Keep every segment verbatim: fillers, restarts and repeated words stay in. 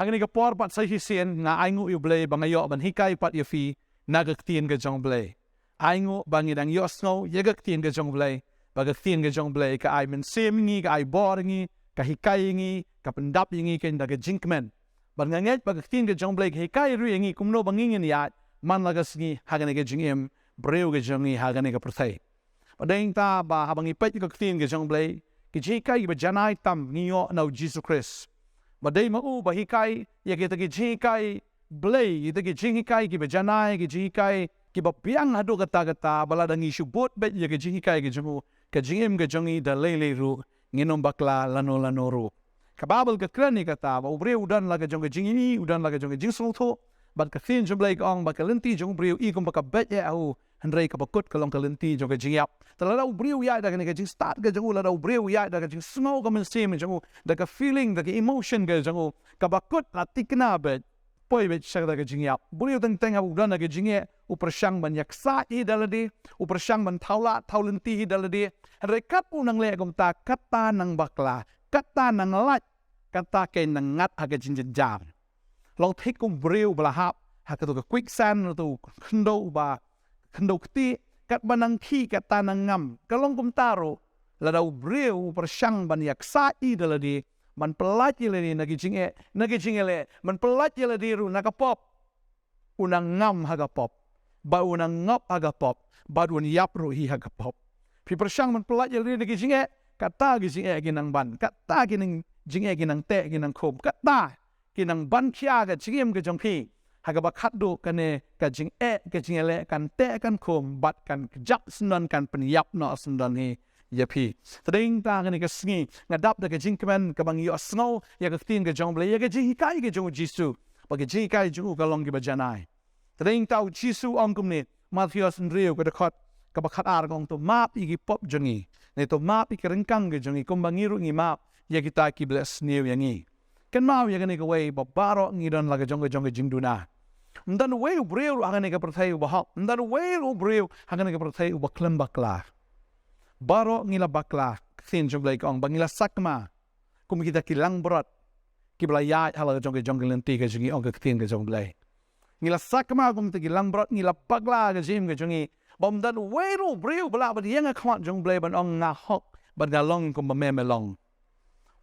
Ha kane ka por pat sa shisien nga ainguh ïa U Blei ba nga ïoh ban hikai pat ïa phi na ka ktien ka jong U Blei. Ainguh ba ngi dang ïohsngew ïa ka ktien ka jong U Blei, ba ka ktien ka jong U Blei ka ai mynsiem ïa ngi, ka ai bor ïa ngi, ka hikai ïa ngi, ka pyndap ïa ngi kane da ka jingkmen. Bad nga ngeit ba ka ktien ka jong U Blei ka hikai ruh ïa ngi kumno ba ngi ngin ïaid man la ka sngi ha kane ka jingim briew ka jong ngi ha kane ka pyrthei. Bad dei nangta ba haba ngi peit ka ktien ka jong U Blei, ki jinghikai kiba janai tam ngi ïoh na U Jisu Khrist. Bad dei ma u ba hikai ïa kita ki jinghikai Blei, kita ki jinghikai kiba janai, ki jinghikai kiba biang haduh katta katta, ba lada ngi shu bud beit ïa ki jinghikai ki jong u, ka jingim ka jong ngi da lei lei ruh ngin ym bakla lano lano ruh. Ka Baibl ka kren ïa kata ba u briew u don la ka jong ka jingïohi, u don la ka jong ka jingsngewthuh. Bad ka ktien jong U Blei ka ong ba ka lynti jong u briew i kumba ka beit ïa u, hynrei kaba kut ka long ka lynti jong ka jingïap. Te lada u briew u ïaid da kane ka jingstad ka jong u, lada u briew u ïaid da ka jingsngew ka mynsiem jong u, da ka feeling, da ka emotion ka jong u, kaba kut la thikna beit, poi beit sha kata ka jingïap. U briew teng teng haba u don ha ka jingeh, u pyrshang ban ïaksaid hi da lade, u pyrshang ban thaw lad thaw lynti hi da lade. Hynrei kat u nang leh kumta, kata nang bakla, kata nang lait, kata ka nang ngat ha ka jingjynjar. Long thik kum u briew ba la hap ha kato ka quicksand, kato ka khyndew ba, khyndew ktieh, katba nang khih kata nang ngam. Ka long kumta ruh lada u briew u pyrshang ban ïaksaid hi da lade, ban pyllait ïa lade na ki jingeh, na ki jingeh leh, ban pyllait ïa lade ruh na ka pop, u nang ngam ha ka pop, bad u nang ngop ha ka pop, bad un ïap ruh hi ha ka pop. Phi pyrshang ban pyllait ïa lade na ki jingeh, kata ki jingeh ki nang ban, kata ki nang jingeh ki nang teh ki nang khum, kata ki nang ban khia ka jingim ka jong phi. Ha kaba khatduh kane ka jingeh, ka jingeh leh kan teh kan khum, bad kan kjap syndon, kan pynïap noh syndon hi ïa phi. Te dei nangta kane ka sngi nga dap da ka jingkmen kaba ngi ïohsngew ïa ka ktien ka jong U Blei, ïa ka jinghikai ka jong U Jisu. Ba ka jinghikai jong u ka long kiba janai. Te dei nangta U Jisu u ong kumne, Mathaios hynriew ka dkhot kaba khatar ka ong, to map ïa ki pop jong ngi, ne to map ïa ki ryngkang ka jong ngi kumba ngi ruh ngi map ïa kita kiba leh sniew ïa ngi. Kynmaw ïa kane kawei ba baroh ngi don la ka jong ka jong ka jingduna. Ym don uwei u briew ruh ha kane ka pyrthei uba hok, ym don uwei ruh u briew ha kane ka pyrthei uba khlem bakla. Baroh ngi la bakla, ka ktien jong U Blei ka ong ba ngi la sakma kum kita ki langbrot kiba la ïaid ha la ka jong ka jong ka lynti ka jong ngi, ong ka ktien ka jong U Blei. Ngi la sakma kum kita ki langbrot, ngi la bakla ka jingim ka jong ngi. Ba ym don uwei ruh u briew ba lah ban ïeng ha khmat jong U Blei ban ong nga hok bad nga long kumba me me long.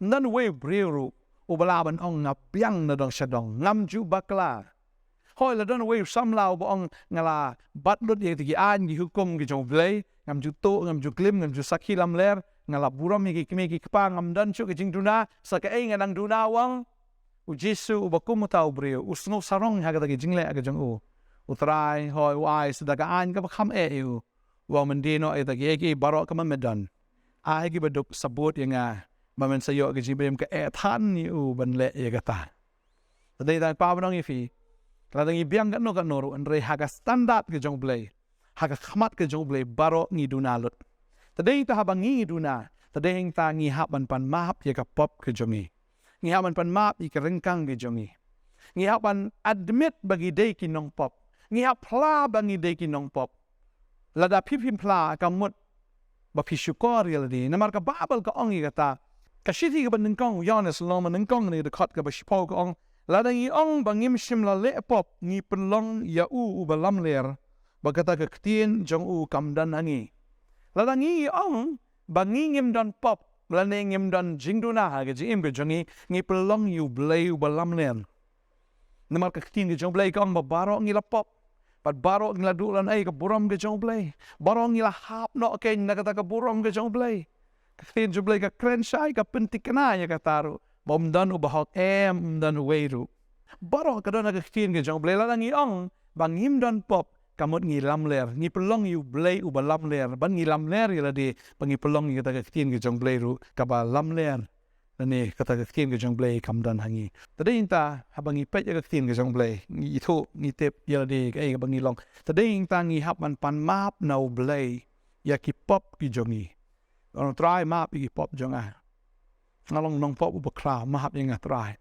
Ym don uwei u briew ruh uba lah ban ong nga biang na dong sha dong, ngam ju bakla. Hooid, la don uwei u samla uba ong nga la bat lut ïa kita ki aiñ ki hukum ki jong U Blei, ngam ju tuh, ngam ju klim, ngam ju sakhi lamler, nga la burom ïa ki kmie ki kpa, ngam don shuh ka jingduna, sa kaei nga nang duna, u ong. U Jisu uba kum uta u briew u sngew sarong ha kata ka jingleh ka jong u. U Trai hooid u ai sa da ka aiñ kaba kham eh ïa u. U ong, mynta noh ïa kita kiei kiei baroh kaba me don, ai kiba duk, sa bud ïa nga, ba men sa ïoh ka jingim ka eh than ïa u ban leh ïa kata. Te dei tang pa ban ong ïa phi, lada ngi biang katno katno ruh, hynrei ha ka standard ka jong U Blei, ha ka khmat ka jong U Blei, baroh ngi duna lut. Te dei nangta haba ngi duna, te dei nangta ngi hap ban pan map ïa ka pop ka jong ngi. Ngi hap ban pan map ïa ka ryngkang ka jong ngi. Ngi hap ban admit ba ngi dei ki nongpop. Ngi hap phla ba ngi dei ki nongpop. Lada phi phim phla, ka mut ba phi shukor ïa lade. Namar ka Baibl ka ong ïa kata. Ka shithi kaba nyngkong u Ïoannis lynnong ba nyngkong ne ka dkhot kaba shiphew ka ong, lada ngi ong ba ngim shym la leh pop, ngi pynlong ïa u uba lamler, bad kata ka ktien jong u kam don ha ngi. Lada ngi ong ba ngi ngim don pop lane ngim don jingduna ha ka jingim ka jong ngi, ngi pynlong ïa U Blei uba lamler. Namar ka ktien ka jong U Blei ka ong ba baroh ngi la pop, bad baroh ngi la duh lane ïa ka burom ka jong U Blei. Baroh ngi la hap noh kein na kata ka burom ka jong U Blei. Ka ktien jong U Blei ka kren shai, ka pynthikna ïa kata ruh, ba ym don uba hok, em, ym don uwei ruh. Baroh ka don ha ka ktien ka jong U Blei. Lada ngi ong ba ngim don pop, ka mut ngi lamler, ngi pynlong ïa U Blei uba lamler, bad ngi lamler ïa lade ba ngi pynlong ïa kata ka ktien ka jong U Blei ruh kaba lamler. Lane kata ka ktien ka jong U Blei kam don ha ngi. Te dei nangta haba ngi peit ïa ka ktien ka jong U Blei, ngi ithuh, ngi tip ïa lade kaei kaba ngi long. Te dei nangta ngi hap ban pan map na U Blei ïa ki pop ki jong ngi. Ong, Trai, map ïa ki pop jong nga. Nga long nongpop uba khraw, map ïa nga Trai.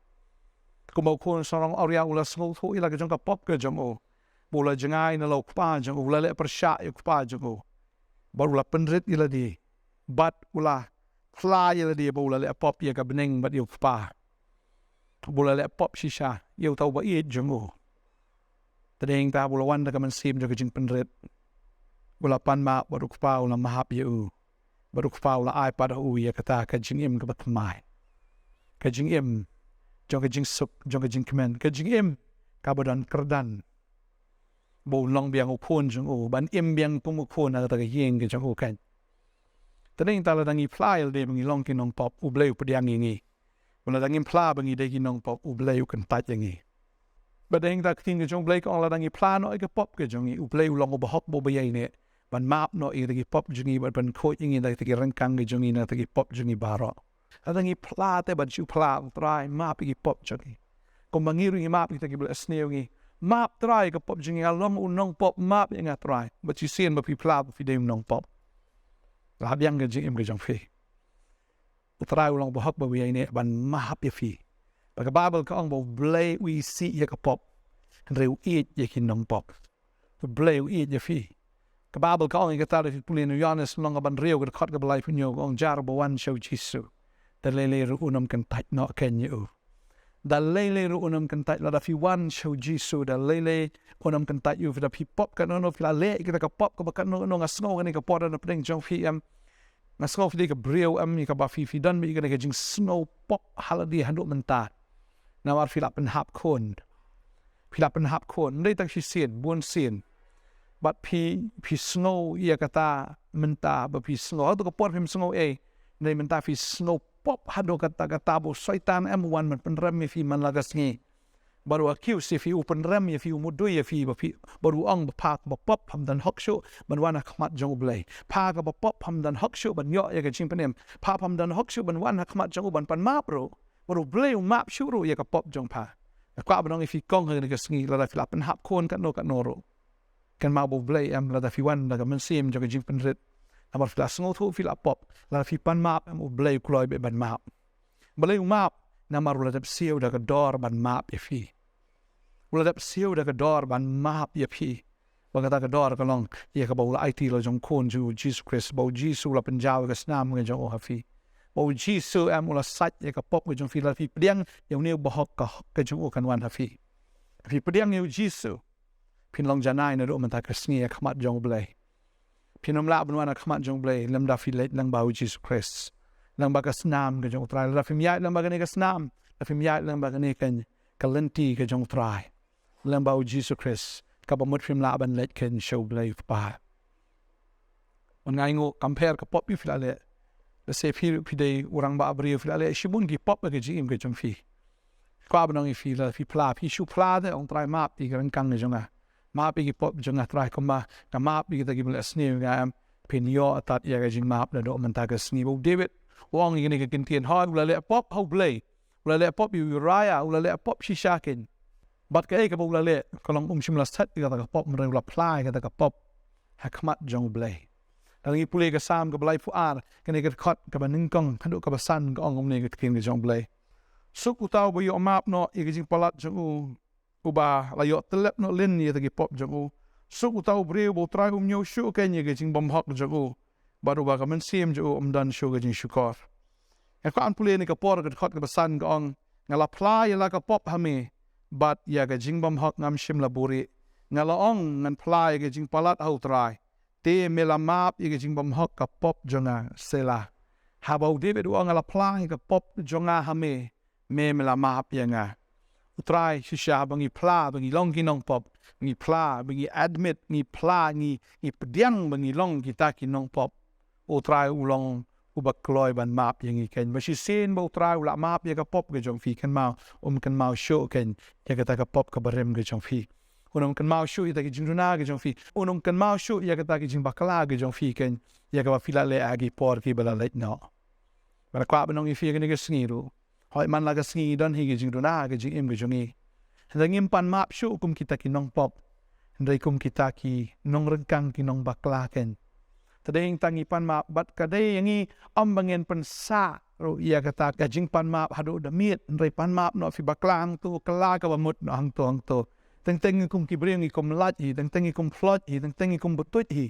Kumba u khun sarong awria u la sngewthuh ïa la ka jong ka pop ka jong u, ba u la jngai na la u kpa jong u, u la leh pyrshah ïa u kpa jong u, bad u la pynrit ïa lade, bad u la phla ïa lade ba u la leh pop ïa ka bneng bad ïa u kpa. Ba u la leh pop shisha ïa uta uba ïeit jong u. Te dei hangta ba u la wan da ka mynsiem jong ka jingpynrit. U la pan map bad u kpa u la map ïa u. Bad u kpa u la ai pat ha u ïa kata ka jingim kaba thymmai. Ka jingim jong ka jingsuk, jong ka jingkmen. Ka jingim kaba don kyrdan. Ba u long biang u khun jong u, ban im biang kum u khun ha kata ka ïing ka jong u kan. Te dei hangta lada ngi phla ïa lade ba ngi long ki nongpop, U Blei u pdiang ïa ngi. Lada ngim phla ba ngi dei ki nongpop, U Blei u kyntait ïa ngi. Bad dei hangta ka ktien ka jong U Blei ka ong lada ngi phla noh ïa ka pop ka jong ngi, U Blei u long u bahok bad u baïaineh ban map noh ïa ki pop jong ngi bad ban khuid ïa ngi na kita ki ryngkang ka jong ngi na kita ki pop jong ngi baroh. Lada ngi phla te ban shu phla, Trai map ïa ki pop jong ngi. Kumba ngi ruh ngi map ïa kita kiba la sniew ngi. Map Trai ïa ka pop jong ngi, nga long u nongpop, map ïa nga Trai. Bad shisien ba phi phla ba phi dei u nongpop, la biang ka jingim ka jong phi. U Trai u long bahok bad u baïaineh ban map ïa phi. Bad ka Baibl ka ong ba U Blei u isih ïa ka pop, hynrei u ïeit ïa ki nongpop. U Blei u ïeit ïa phi. Ka Baibl ka ong ïa kata, lada phi pule na u Ïoannis lynnong kaba hynriew, ka dkhot kaba laiphew hynñiew, ka ong, jar ba wan sha u Jisu, da lei lei ruh un ym kyntait noh kein ïa u. Da lei lei ruh un ym kyntait. Lada phi wan sha u Jisu, da lei lei un ym kyntait ïa u. Lada phi pop katno katno, phi la leh ïa kata ka pop kaba katno katno, nga sngew kane ka por na pdeng jong phi, em, nga sngew phi dei ka briew, em, ïa kaba phi, phi don beit ïa kane ka jingsngew pop ha lade haduh mynta. Namar phi la pynhap khun. Phi la pynhap khun. Ym dei tang shisien, bun sien. Bad phi, phi sngew ïa kata mynta, ba phi sngew. Hato ka por phim sngew ei. Ym dei, mynta phi sngew pop haduh katta katta ba u Soitan em u wan ban pynrem ïa phi man la ka sngi. Bad u accuse ïa phi, u pynrem ïa phi, u mudui ïa phi, ba phi, bad u ong ba pha kaba pop pham don hok shuh ban wan ha khmat jong U Blei. Pha kaba pop pham don hok shuh ban ïoh ïa ka jingpynim. Pha pham don hok shuh ban wan ha khmat jong u ban pan map ruh. Bad U Blei u map shuh ruh ïa ka pop jong pha. Nga kwah ban ong ïa phi kong ha kane ka sngi, lada phi la pynhap khun katno katno ruh, kynmaw ba U Blei em, lada phi wan da ka mynsiem jong ka jingpynrit. Namar phi la sngewthuh phi la pop, lada phi pan map em, U Blei u kloi beit ban map. Balei u map? Namar u la dep siew da ka dor ban map ïa phi. U la dep siew da ka dor ban map ïa phi. Ba kata ka dor ka long ïa kaba u la aiti la jong u Khun jong u Jisu Khrist, ba u Jisu u la pynjaw ïa ka snam ka jong u ha phi. Ba u Jisu em u la sait ïa ka pop ka jong phi. Lada phi pdiang ïa une u bahok, ka hok ka jong u kan wan ha phi. Phi pdiang ïa u Jisu, phin long janai naduh mynta ka sngi ha khmat jong U Blei. Phin ym lah ban wan ha khmat jong U Blei lymda phi leit lyngba u Jisu Khrist, lyngba ka snam ka jong u Trai. Lada phim ïaid lyngba kane ka snam, lada phim ïaid lyngba kane ka, ka lynti ka jong u Trai, lyngba u Jisu Khrist, kaba mut phim lah ban leit kein sha U Blei u Kpa. Ban ngai nguh, compare ka pop ïa phi la leh. Lehse phi, phi dei u rangbah briew, phi la leh shibun ki pop ha ka jingim ka jong phi. Kwah ban ong ïa phi, lada phi phla, phi shu phla te, ong Trai map ïa ki ryngkang ka jong nga. Map ïa ki pop jong nga Trai, kumba nga map ïa kita kiba la sniew ïa nga em. Phin ïoh tad ïa ka jingmap naduh mynta ka sngi. Ba u David u ong ïa kane ka kyntien, hooid u la leh pop ha U Blei. U la leh pop ïa u Uriah, u la leh pop shisha kein. Bad kaei kaba u la leh, ka long um shym la sait ïa kata ka pop, hynrei u la phla ïa kata ka pop ha khmat jong U Blei. Lada ngi pule ka Salm kaba laiphew ar, kane ka dkhot kaba nyngkong haduh kaba san ka ong kumne ka ktien ka jong U Blei: Suk uta uba ïoh map noh ïa ka jingpalat jong u, uba la ïoh tyllep noh lynti ïa kita ki pop jong u. Suk uta u briew uba u Trai um ñiew shuh kein ïa ka jingbymhok jong u, bad uba ka mynsiem jong u um don shuh ka jingshukor. Nga kwah ban pule ha kane ka por, ka dkhot kaba san ka ong, nga la phla ïa la ka pop ha me, bad ïa ka jingbymhok ngam shym la buhrieh. Nga la ong ngan phla ïa ka jingpalat ha u Trai, te me la map ïa ka jingbymhok ka pop jong nga. Selah. Haba u David u ong nga la phla ïa ka pop jong nga ha me, me, me la map ïa nga. U Trai shisha, ba ngi phla ba ngi long ki nongpop, ngi phla ba ngi admit, ngi phla, ngi, ngi pdiang ba ngi long kita ki nongpop, u Trai u long uba kloi ban map ïa ngi kein. Ba shisien ba u Trai u la map ïa ka pop ka jong phi, kynmaw, um kynmaw shuh kein ïa kata ka pop kaba rim ka jong phi. Un ym kynmaw shuh ïa kita ki jingduna ka jong phi. Un ym kynmaw shuh ïa kata ki jingbakla ka jong phi kein, ïa kaba phi la leh ha ki por kiba la leit noh. Bad nga kwah ban ong ïa phi ha kane ka sngi ruh, hooid man la ka sngi don hi ki jingduna ha ka jingim ka jong ngi, hynrei ngim pan map shuh kum kita ki nongpop, hynrei kum kita ki nongryngkang, ki nongbakla kein. Te dei hangta ngi pan map, bad ka dei ïa ngi, ym ba ngin pynsah ruh ïa kata ka jingpan map haduh da miet, hynrei pan map noh, phi bakla hangto, kylla kaba mut noh hangto hangto. Teng teng ngi kum ki briew ngi kum lait hi, teng teng ngi kum ploid hi, teng teng ngi kum btuid hi.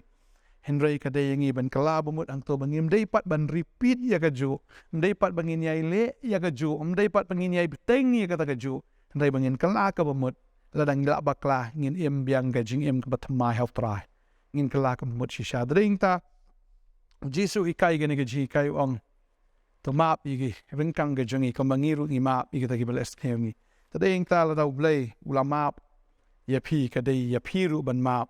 Hynrei ka dei ïa ngi ban kylla bamut hangto ba ngim dei pat ban repeat ïa kajuh. Ym dei pat ba ngin ïai leh ïa kajuh. Ym dei pat ba ngin ïai bteng ïa kata kajuh. Hynrei ba ngin kylla ka bamut. Lada ngi lah bakla ngin im biang ka jingim kaba thymmai ha U Trai. Ngin kylla ka bamut shisha. Te dei nangta U Jisu u hikai kane ka jinghikai, u ong, to map ïa ki ryngkang ka jong ngi kumba ngi ruh ngi map ïa kita kiba leh sniew ïa ngi. Te dei nangta lada U Blei u la map ïa phi, ka dei ïa phi ruh ban map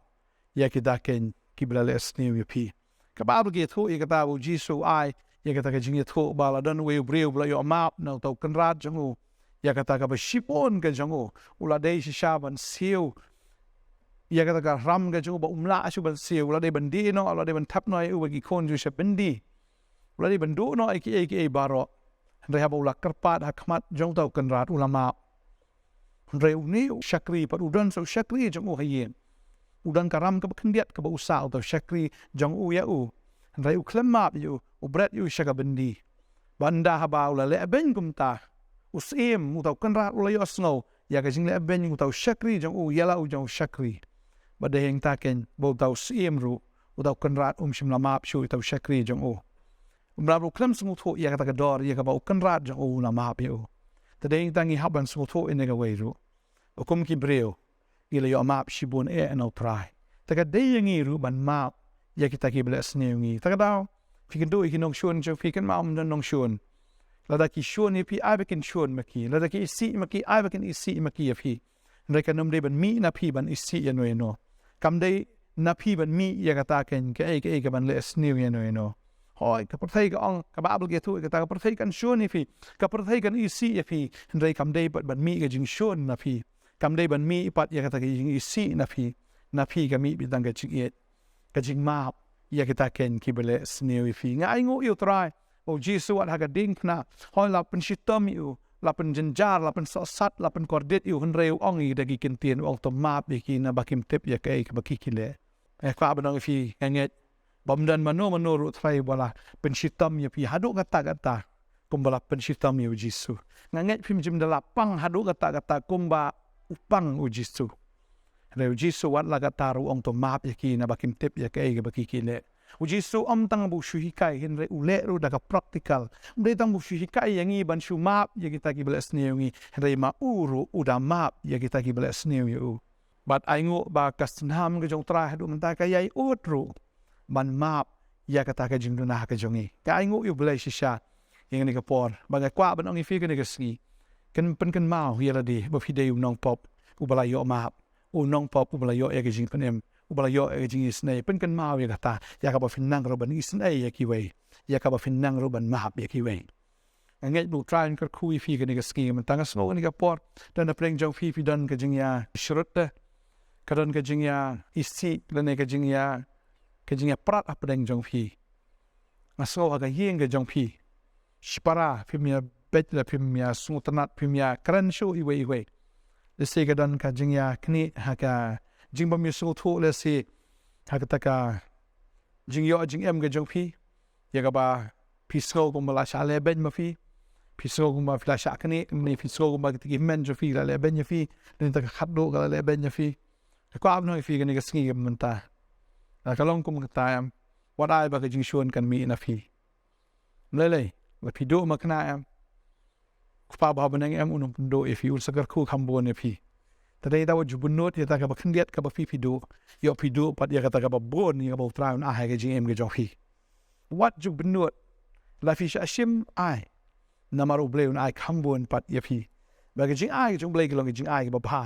ïa kita keiñ kiba la leh sniew ïa phi. Ka Baibl ka ïathuh ïa kata ba U Jisu u ai ïa kata ka jingïathuh ba la don uwei u briew ba la ïoh map na uta u kynrad jong u ïa kata kaba shibun ka jong u. U la dei shisha ban siew ïa kata ka ram ka jong u ba um lah shuh ban siew. U la dei ban die noh, u la dei ban thep noh ïa u bad ki khun jong u sha byndi. U la dei ban duh noh ïa kiei kiei baroh. Hynrei haba u la kyrpad ha khmat jong uta u kynrad, u la map. Hynrei une u shakri pat, u don sa u shakri jong u ha ïing. U don ka ram kaba khyndiat kaba u sah uta u shakri jong u ïa u. Hynrei u khlem map ïa u, u bret ïa u sha ka byndi. Bad ynda haba u la lehbeiñ kumta, u syiem, uta u kynrad u la ïohsngew ïa ka jinglehbeiñ uta u shakri jong u ïa la u jong u shakri. Bad dei hangta keiñ ba uta u syiem ruh, uta u kynrad um shym la map shuh ïa uta u shakri jong u. Um lah ruh khlem sngewthuh ïa kata ka dor ïa kaba u kynrad jong u u la map ïa u. Te dei hangta ngi hap ban sngewthuh ïa kane kawei ruh, ba kum ki briew ngi la ïoh map shibun eh na U Trai. Te ka dei ïa ngi ruh ban map ïa kita kiba leh sniew ïa ngi. Te ka daw phi kynduh ïa ki nongshun jong phi, kynmaw ym don nongshun. Lada ki shun ïa phi, ai ba kin shun ma ki. Lada ki isih ma ki, ai ba kin isih ma ki ïa phi. Hynrei kan ym dei ban mih na phi ban isih ïano ïano. Kam dei na phi ban mih ïa kata keiñ kaei kaei kaban leh sniew ïano ïano. Hooid, ka pyrthei ka ong, ka Baibl ka ïathuh ïa kata, ka pyrthei kan shun ïa phi, ka pyrthei kan isih ïa phi. Hynrei kam dei pat ban mih ka jingshun na phi. Kam dei ban mih pat ïa kata ka jingisih na phi. Na phi ka mih beit tang ka jingïeit, ka jingmap ïa kita keiñ kiba leh sniew ïa phi. Nga ainguh ïa U Trai, U Jisu wat ha ka diengphna, hooid, la pynshitom ïa u, la pynjynjar, la pynsohsat, la pynkordit ïa u, hynrei u ong ïa kita ki ktien, u ong, to map ïa ki naba kim tip ïa kaei kaba ki ki leh. Eh, kwah ban ong ïa phi, nga ngeit ba ym don mano mano ruh trai ba la pynshitom ïa phi haduh katta katta kumba la pynshitom ïa U Jisu. Nga ngeit phim shym da la pang haduh katta katta kumba u pang U Jisu. Hynrei U Jisu wat la katta ruh u ong, to map ïa ki naba kim tip ïa kaei kaba ki ki leh. U Jisu ym tang ba u shu hikai, hynrei u leh ruh da ka practical. Ym dei tang ba u shu hikai ïa ngi ban shu map ïa kita kiba leh sniew ïa ngi, hynrei ma u ruh u da map ïa kita kiba leh sniew ïa u. Bad ainguh ba ka snam ka jong U Trai haduh mynta ka ïai ud ruh ban map ïa kata ka jingduna ka jong ngi. Nga ainguh ïa U Blei shisha ïa kane ka por, ba nga kwah ban ong ïa phi kane ka sngi, kan pynkynmaw ïa lade ba phi dei u nongpop uba la ïoh map, u nongpop uba la ïoh ïa ka jingpynim, uba la ïoh ïa ka jingisynei. Pynkynmaw ïa kata, ïa kaba phin nang ruh ban isynei ïa kiwei, ïa kaba phin nang ruh ban map ïa kiwei. Nga ngeit ba U Trai un kyrkhu ïa phi kane ka sngi. Mynta nga sngew kane ka por, don hapdeng jong phi, phi don ka jingïasyrut te, ka don ka jingïaisih lane ka jingïa, ka jingïaprat hapdeng jong phi. Nga sngew ha ka ïing ka jong phi, shipara phim ïabeit, la phim ïasngewtynnat, phim ïakren shuh iwei iwei. Lehse ka don ka jingïakhnieh ha ka jingbym ïasngewthuh, lehse ha kata ka jingïoh jingem ka jong phi, ïa kaba phi sngew kumba la shah lehbeiñ ma phi, phi sngew kumba phi la shah khnieh, ne phi sngew kumba kita ki hynmen jong phi la lehbeiñ ïa phi, ne kata ka khatduh ka la lehbeiñ ïa phi. Nga kwah ban ong ïa phi kane ka sngi kaba mynta, lada ka long kum kata em, wat ai ba ka jingshun kan mih na phi. Ym lei lei, lada phi duh makna em, U Kpa ba ha bneng em un ym pynduh ïa phi, un sa kyrkhu kham bun ïa phi. Te dei da wat ju bynnud ïa kata kaba khyndiat kaba phi phi duh. Ïoh phi duh pat ïa kata kaba bun, ïa kaba U Trai un ai ha ka jingim ka jong phi. Wat ju bynnud. Lada phi shah shim, ai. Namar U Blei un ai kham bun pat ïa phi. Ba ka jingai ka jong U Blei ka long ka jingai kaba bha.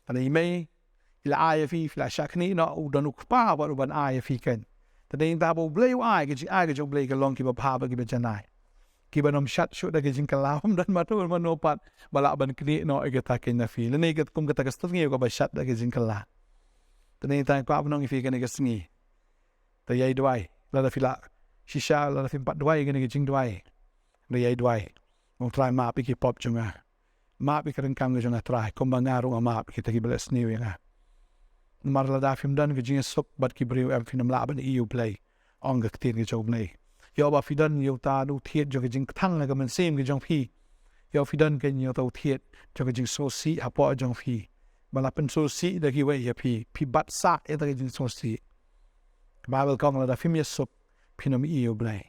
Lada i mei i la ai ïa phi, phi la shah khnieh noh, u don U Kpa bad u ban ai ïa phi keiñ. Te dei nangta ba U Blei u ai, ka jingai ka jong U Blei ka long kiba bha bad kiba janai, kiban ym shad shuh da ka jingkylla. Ym don mano mano pat ba lah ban khnieh noh ïa kata keiñ na phi, lane kat kum kata ka step ngi kaba shad da ka jingkylla. Te dei nangta nga kwah ban ong ïa phi kane ka sngi, to ïai duwai. Lada phi lah shisha, lada phim pat duwai kane ka jingduwai, to ïai duwai. Ong, Trai, map ïa ki pop jong nga. Map ïa ka ryngkang ka jong nga, Trai, kumba nga ruh nga map ïa kita kiba leh sniew ïa nga. Namar lada phim don ka jingïasuk bad ki briew em, phin ym lah ban ïohi ïa U Blei, ong ka ktien ka jong U Blei. Ïoh ba phi don ïa uta u thied jong ka jingkthang ha ka mynsiem ka jong phi. Ïoh phi don keiñ ïa uta u thied jong ka jingsngewsih hapoh jong phi, ba la pynsngewsih da kiwei ïa phi, phi bat sah ïa uta ka jingsngewsih. Ka Baibl ka ong lada phim ïasuk, phin ym ïohi ïa U Blei.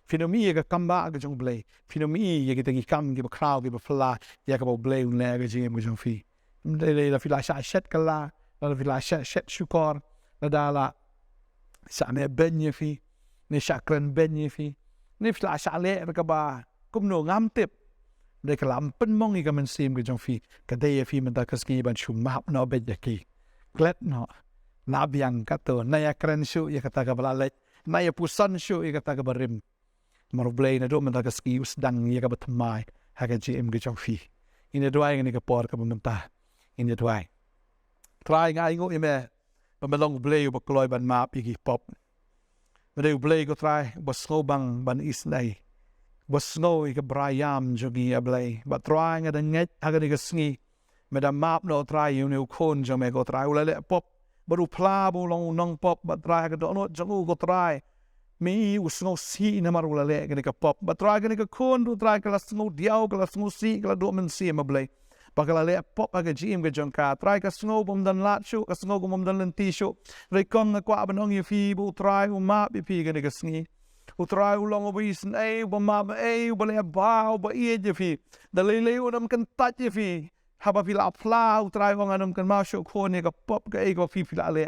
Phin ym ïohi ïa ka kam ba ka jong U Blei. Phin ym ïohi ïa kita ki kam kiba khraw kiba phylla ïa kaba U Blei un leh ha ka jingim ka jong phi. Lada phi la shah shet kylla, lada phi la shah shet shukor, lada la shah meh beiñ ïa phi, ne shah kren beiñ ïa phi, ne phi la shah leh kaba kumno ngam tip. Hynrei ka la pynmong ïa ka mynsiem ka jong phi, ka dei ïa phi mynta ka sngi ban shu map noh beit ïa ki. Klet noh. Lah biang katto, na ïa kren shuh ïa kata kaba la leit, na ïa puson shuh ïa kata kaba rim. Namar U Blei naduh mynta ka sngi u sdang ïa kaba thymmai ha ka jingim ka jong phi. Ngin ïa duwai ha kane ka por kaba mynta. Ngin ïa duwai. Trai, nga ainguh ïa me ba me long U Blei uba kloi ban map ïa ki pop. Me dei U Blei, ko Trai, uba sngewbang ban isynei, uba sngew ïa ka brai ïam jong ngi, A Blei. Bad Trai, nga da ngeit ha kane ka sngi me da map noh, Trai, ïa une u khun jong me, ko Trai, u la leh pop, bad u phla ba u long u nongpop. Bad Trai, ha ka dohnud jong u, ko Trai, me i u sngewsih namar u la leh kane ka pop. Bad Trai, kane ka khun ruh, Trai, ka la sngewdiaw, ka la sngewsih, ka la duh mynsiem, A Blei, ba ka la leh pop ha ka jingim ka jong ka. Trai, ka sngew bym don lad shuh, ka sngew bym don lynti shuh. Hynrei kong, nga kwah ban ong ïa phi ba U Trai u map ïa phi ha kane ka sngi. U Trai u long uba isynei, uba map, ei, uba leh ba, uba ïeit ïa phi. Da lei lei un ym kyntait ïa phi. Haba phi la phla, U Trai u ong, ngan ym kynmaw shuh khun ïa ka pop kaei kaba phi, phi la leh.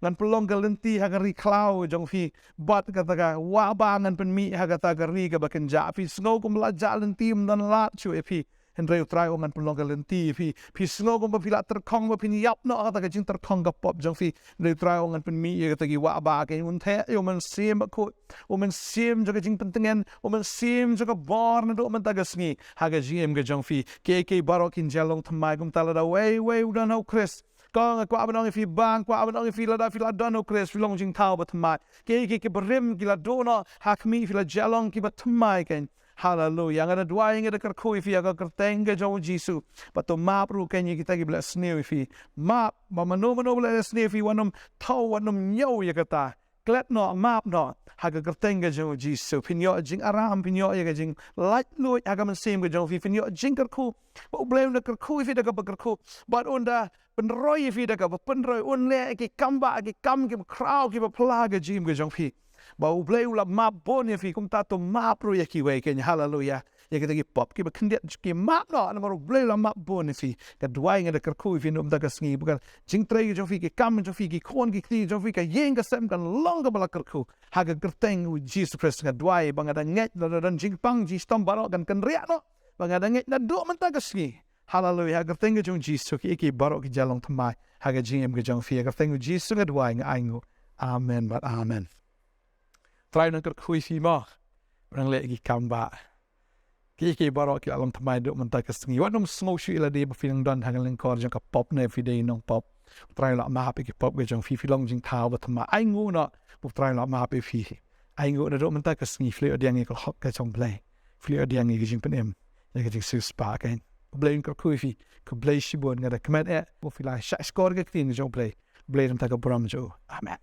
Ngan pynlong ka lynti ha ka ri khlaw jong phi, bad kata ka wah ba ngan pynmih ha kata ka ri kaba kynjah. Phi sngew kumba la jah lynti, ym don lad shuh ïa phi. Hynrei U Trai u ong, ngan pynlong ka lynti ïa phi. Phi sngew kumba phi la tyrkhong, ba phin ïap noh ha kata ka jingtyrkhong ka pop jong phi. Hynrei U Trai u ong, ngan pynmih ïa kata ki wah ba, ka un theh ïa u Mynsiem Bakhuid, u mynsiem jong ka jingpyntngen, u mynsiem jong ka bor naduh mynta ka sngi ha ka jingim ka jong phi. Kiei kiei baroh kin jia long thymmai. Kumta lada uwei uwei u don ha U Khrist, kong, nga kwah ban ong ïa phi, bang, kwah ban ong ïa phi, lada phi la don ha U Khrist, phi long jingthaw bathymmai. Kiei kiei kiba rim ki la duh noh ha khmih, phi la jia long kiba thymmai kein. Haleluya. Nga da duwai, nga da kyrkhu ïa phi ha ka kyrteng ka jong U Jisu, ba to map ruh kein ïa kita kiba la sniew ïa phi. Map, ba mano mano ba la sniew ïa phi, wat nym thaw, wat nym ñiew ïa kata. Klet noh, map noh ha ka kyrteng ka jong U Jisu. Phin ïoh jingaram, phin ïoh ïa ka jinglaitluid ha ka mynsiem ka jong phi. Phin ïoh jingkyrkhu, ba U Blei un da kyrkhu ïa phi da kaba kyrkhu, bad un da pynroi ïa phi da kaba pynroi. Un leh ïa ki kam ba, ki kam kiba khraw, kiba phylla ha ka jingim ka jong phi. Ba U Blei u la map bun ïa phi, kumta to map ruh ïa kiwei kein. Haleluya. Ïa kita ki pop kiba khyndiat, ki map noh, namar U Blei u la map bun ïa phi. Nga duwai, nga da kyrkhu ïa phi naduh mynta ka sngi, ba ka jingtrei ka jong phi, ki kam jong phi, ki khun ki kti jong phi, ka ïing ka sem kan long kaba la kyrkhu ha ka kyrteng U Jisu Khrist. Nga duwai ba nga da ngeit, lada don jingpang jingshitom, baroh kan kynriah noh. Ba nga da ngeit naduh mynta ka sngi, haleluya, ha ka kyrteng ka jong U Jisu, kiei kiei baroh ki jia long thymmai ha ka jingim ka jong phi. Ha ka kyrteng U Jisu nga duwai, nga ainguh. Amen bad amen. Trai un nang kyrkhu ïa phi mo, un nang leh ki kam ba. Kiei kiei baroh ki la long thymmai naduh mynta ka sngi. Wat nym sngew shuh ïa lade ba phi nang don ha ka lyngkor jong ka pop ne phi dei nongpop. U Trai u la map ïa ki pop ka jong phi, phi long jingthaw bathymmai. Ainguh noh, U Trai u la map ïa phi. Ainguh, naduh mynta ka sngi phi la ïoh pdiang ïa ka hok ka jong U Blei. Phi la ïoh pdiang ïa ka jingpynim, ïa ka jingsiewspah kein. U Blei un kyrkhu ïa phi. Khublei shibun. Nga da kmen eh ba phi la shahshkor ïa ka ktien ka jong U Blei. U Blei un ai ka burom jong u. Amen.